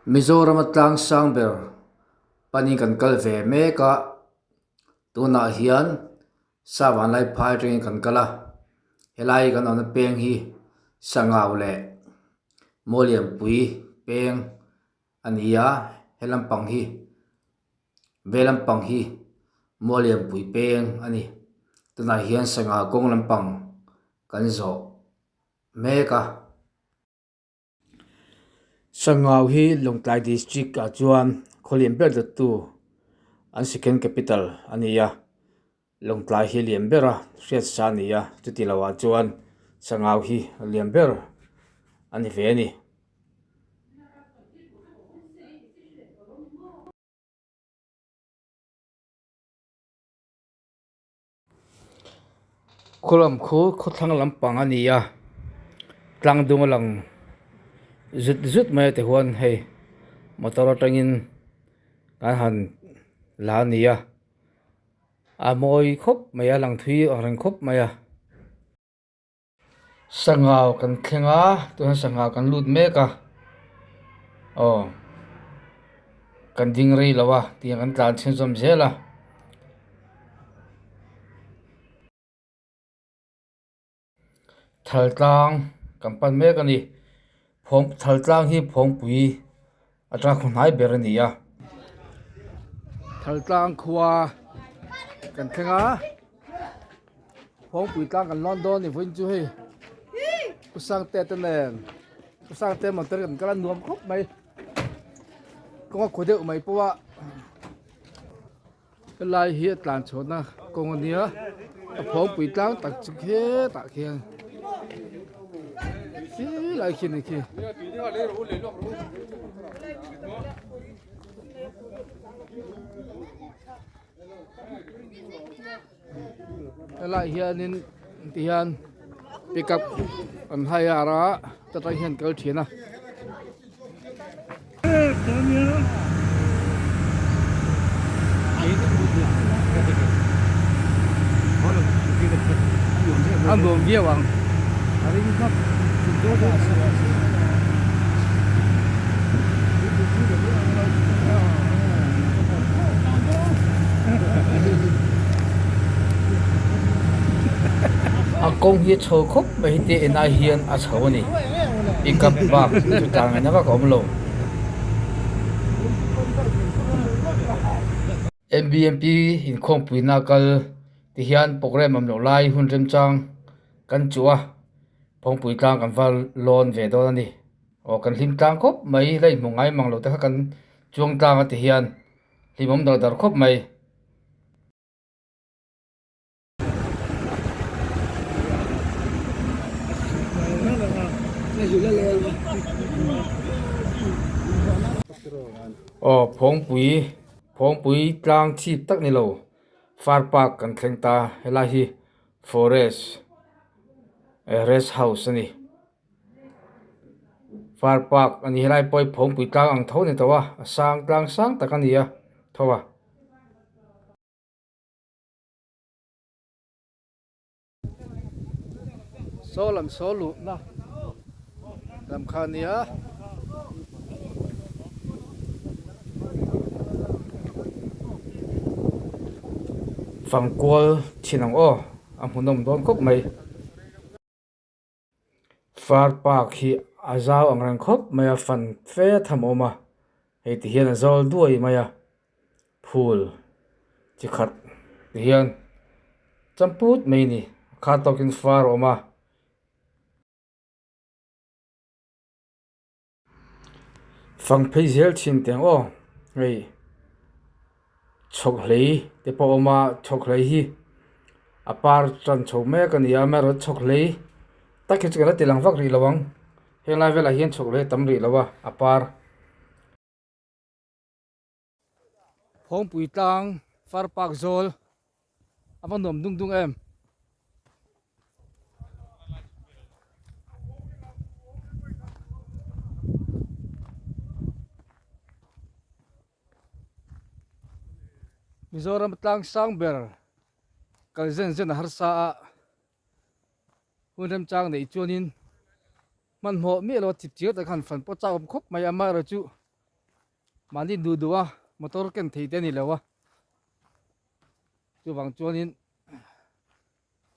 Mizorama tlang sang ber panin kan kal ve mek a, tunah hian Savanlai phai atangin kan kal a, helai kan awmna peng hi Sangau leh Mawlianpui peng a ni a, he lampang hi ve lampang hi Mawlianpui peng a ni. Tunah hian Sangau kawng lampang kan zawh mek a. Sangau hi Lawngtlai District ah chuan khaw lian ber dawttu an second capital a ni a, Lawngtlai hi lian ber a hriat sa a ni a, chuti lo ah chuan Sangau hi lian ber a ni ve a ni. Khawlam khu khawthlang lampang a ni a tlang dung a lang zut zut mai a ti huan hei motor atangin kan han la a ni a a mawi khawp mai a lang thui ang reng khawp mai a. Sangau kan thleng a tunah sangau kan lut mek a aw kan ding rei lo a tiang kan tlan chhunzawm zel a. Thal tlang kan pan mek a ni phawng thal tlang hi phawngpui atanga khaw hnai ber a ni a. Thal tlang khua kan thleng a phawngpui tlang kan lawn dawn a ni vawiin chu hei u sangte te nen u sangte motor kan kal a nuam khawp mai kawng a khaw deuh mai pawh a. Helai hi a tlan chhuahna kawng a nia a phawngpui tlang tak chu hetah khian helai khi a ni khi. Helai hianin tihian pickup an hire a ta tang hian kal thin a. A nuam viau ang. A kawng hi a chho khawp mai hi te en ai hian a chho a ni pickup bak chu tlan ngaihna vak a awm lo. M_b_m_p inkhawmpuina kal ti hian programme awm loh lai hun remchang kan chuh a phawngpui tlang kan va lawn ve dawn a ni. Aw kan hlim tlang khawp mai la inhmu ngai mang lo te kha kan chuang tlang a ti hian hlimawm dar dar khawp mai. Aw phawngpui phawngpui tlang chhip tak ni lo far park kan thleng ta helai hi forest rest house a ni. Far park a ni helai pawh hi phawngpui tlang ang tho a ni tawh a a sang tlang sang tak a ni a tho a. Saw lam saw luhna lam kha a nia. Fangkual thin ang aw a hmuhnawm dawn khawp mai. Far park hi a zau ang reng khawp mai a fan fe a tham awm a hei ti hian a zawl duai mai a phul chi khat ti hian champut mai a ni a khat tawkin far a awm a. Fang phei zel thin teh ang aw hei chhawk hlei te pawh a awm a chhawk hlei hi a par tan chho mek a ni a amaherawhchu chhawk hlei tak hi chu kan la ti lang vak rih lo ang helai velah hian chhawk hlei a tam rih lo a a par. Phawngpui tlang far park zawl a va nuam dung dung em. Mizoram tlang sang ber kal zen zen a harsa a hun remchang neih chuanin hmanhmawh miah lo a chip chiar tak khan fan pawh chak awm khawp mai a amaherawhchu. Mahni duh duh a motor ken thei te a ni lo a, chuvang chuanin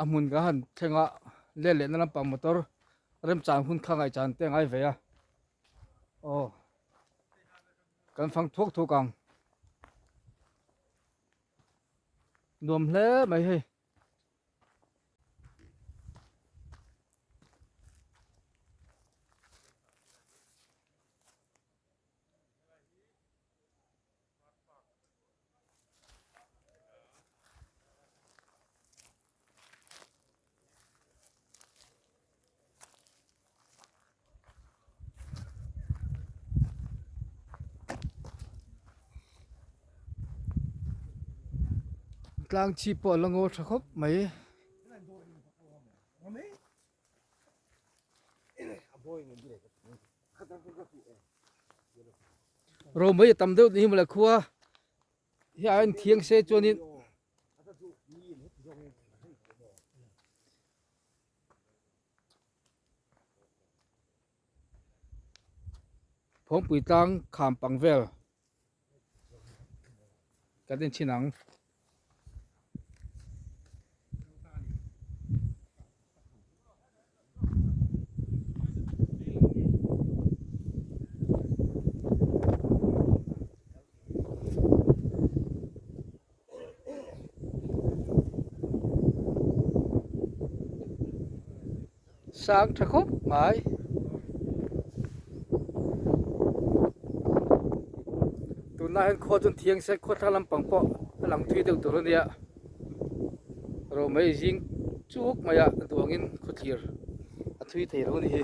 a hmun ka han thleng a let lehna lampang motor remchang hun kha ngaihchan te a ngai ve a aw kan fang thuak thuak ang nuam hle mai hei. Tlang chhip pawh a la ngaw tha khawp mai. Romei a tam deuh ni hi mawle khua hi a en thiang se chuanin Phawngpui tlang kham pang vel kan en chhin ang. Sang tha khawp mai. Tunlai hian khua chuan thiang se khua thlang lampang pawh a lang thui deuh tur a nia. Romei zing chuk mai a duangin khawthlir a thui thei lo a ni hi.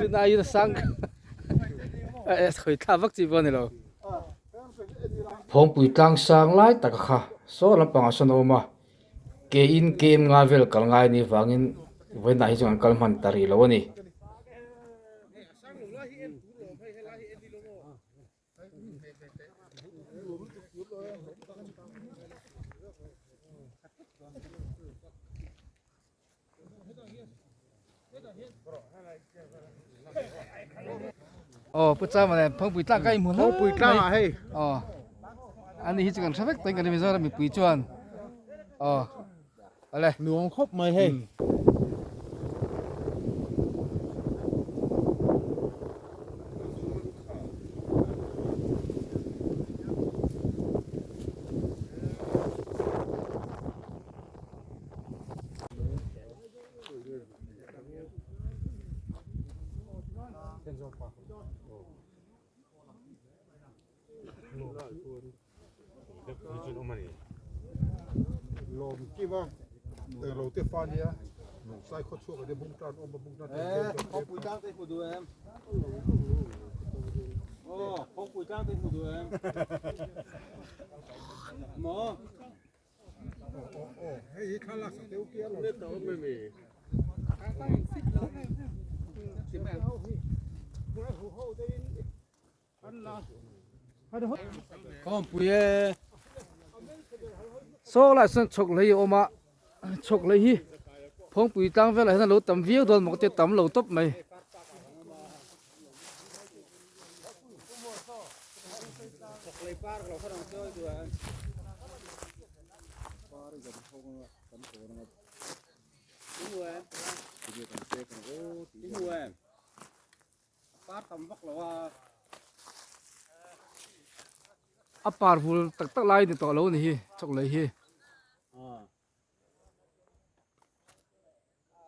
Rin aiin a sang khawi thla vak chi pawh a ni lo. Phawngpui tlang sang lai tak kha saw lampangah sawn a awm a, ke in kem nga vel kal ngai a nih vangin vawiinah hi chuan an kal hman ta rih lo a ni. Aw pu chama nen phawngpui tlang ka inhmu hlauh Phawngpui tlangah hei. Aw ani hi chu kan hre vek tawhin kan Mizoram mipui chuan aw awle. Nuam khawp mai hei. Lawm kim a englo te fa nia sai khaw chhuak ania bung tan awm a bung tan Khawpui tlang te hmu duh em? Aw, khawpui tlang te hmu duh em? Maw? Saw lai sawn chhawk hlei a awm a chhawk hlei hi phawngpui tlang velah hian a lo tam viau dawn maw ka tia tam lo tawp mai. A par vul tak tak lai ni tawh lo a ni hi chawklei hi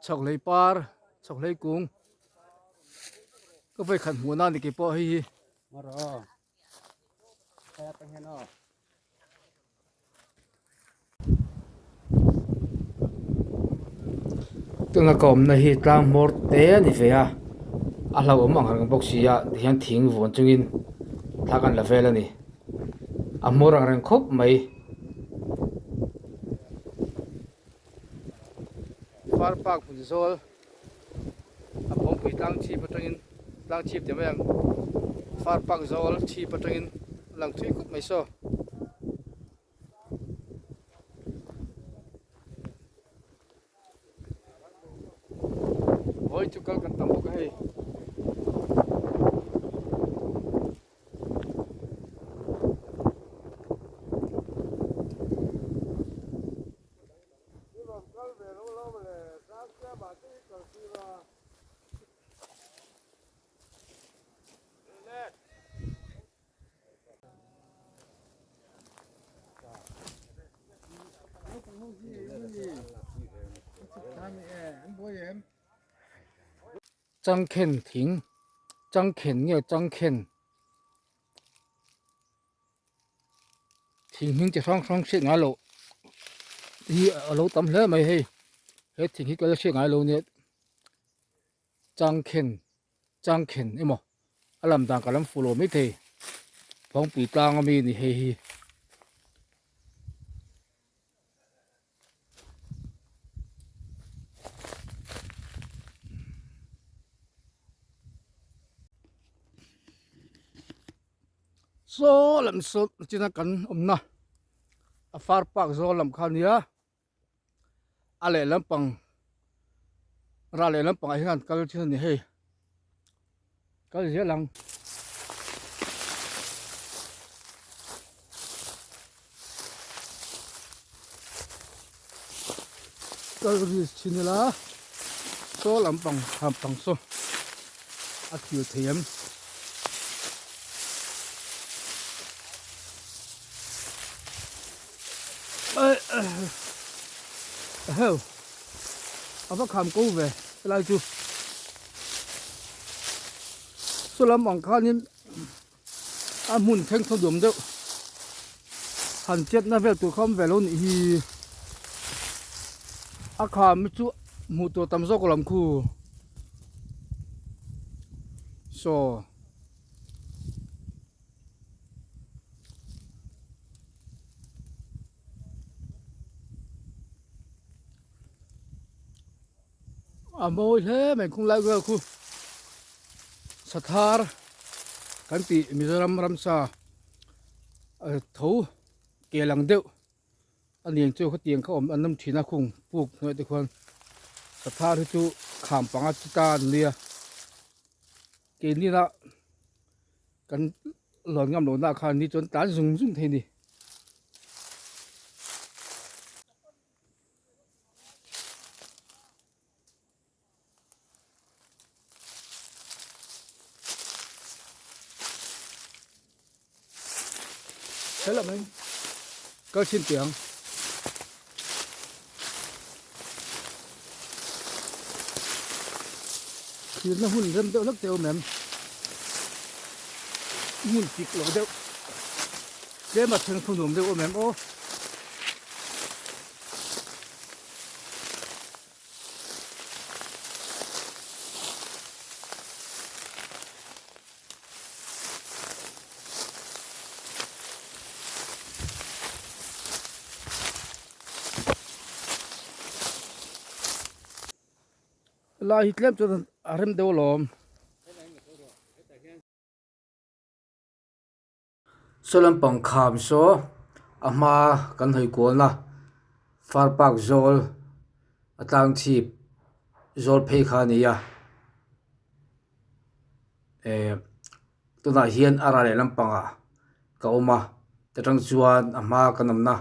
chawklei par chawklei kung ka vawikhat hmuh na ni keipawh hei hi. Tuna ka awmna hi tlang hmawr te a ni ve a a hlauhawm ang reng bawk si a tihian thing vuan chungin thla kan la vel a ni a hmawr ang reng khawp mai. Far park hmun zawl a phawngpui tlang chhip atangin. tlang chhip ti mai ang far park zawl chhip atangin a lang thui khawp mai saw. Vawi chu kal kan tam bawk a hei. Changkhen thing changkhen nge changkhen thing hming chi hrang hrang hriat ngai loh hi a lo tam hle mai hei he thing hi ka la hriat ngai lo nia changkhen changkhen emaw a lam dan ka lam fuh lo maithei phawngpui tlang ami ni hei hi. Saw lam saw china kan awmna a far park zawl lam kha ania a lehlam pang ral lehlam pangah hian kal thin a ni hei kal zel ang. Kal risk thin ila saw lampang tham pang saw a thil thei em. Heu a va kham ko ve helai chu saw lam ang khanin a hmun thleng thaw duam deuh han chetna vel tur kha awm ve lo nih hi a kham hi chu hmuh tur tam zawk lam khu saw. A mawi hle mai khung lai vel khu sathar kan tih Mizoram ramsa tho kel ang deuh a niang chu khatiang kha awm an awm thin a khung puk hnuai te khuan sathar hi chu kham panga chi ta an nia keini lah kan lawn ngam loh nah khan ni chuan tlan zung zung thei a ni. Thế là mình cơ xin tiếng thì nó hun rem deuh hlek te awm em hmun pik lo deuh tlem a then khu nuam deuh awm em aw. Lai hi tlem chuan a rem deuh alawm. Saw lampang kham saw a hma kan hawi kualna far park zawl a tlang chhip zawl phei kha a ni a eh tunah hian a ral leh lampangah ka awm a ta tang chuan a hma kan awmna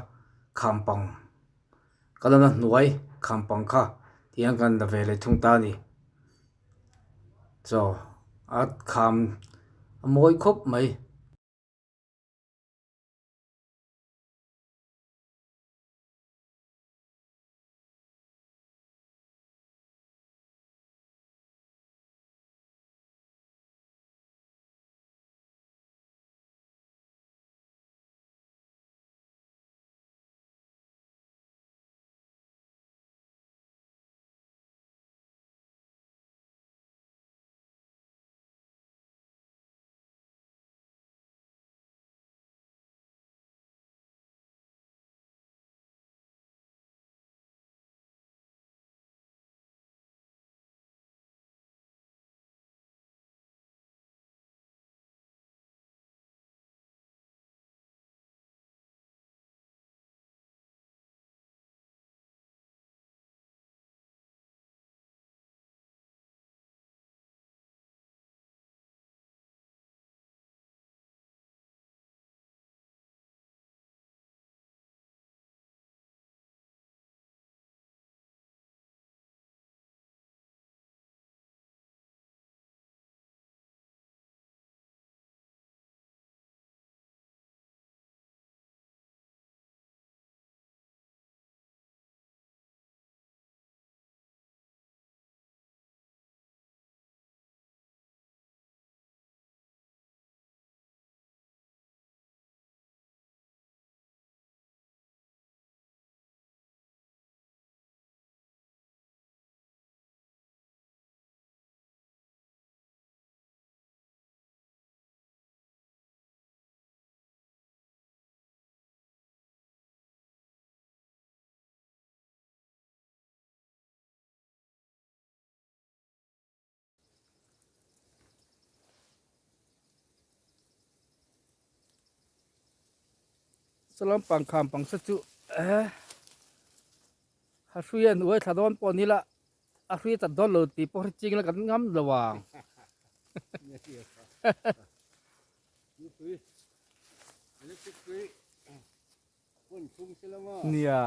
kham pang ka lawmna hnuai kham pang kha tihian kan la ve leh thung ta a ni chaw a kham a mawi khawp mai. Saw lampang kham pang se chu eh a hrui a hnuai thla dawn pawh ni la a hrui a chat dawn lo tih pawh hre ching ila kan ngam lo ang. Nia.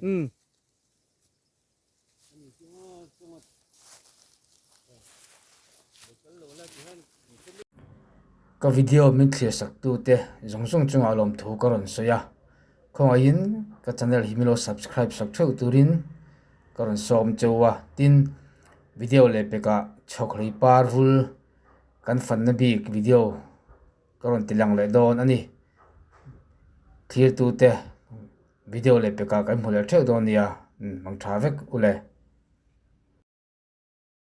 Umm. Ka video min thlir sak tu te zawng zawng chungah lawmthu ka rawn sawi a, khawngaihin ka channel hi milo subscribe sak theuh turin ka rawn sawm cheu a, tin video leh pekah chhawkhlei par vul kan fanna bik video ka rawn ti lang leh dawn a ni, thlir tu te video leh pekah kan hmu leh theuh dawn nia, mang tha vek u le.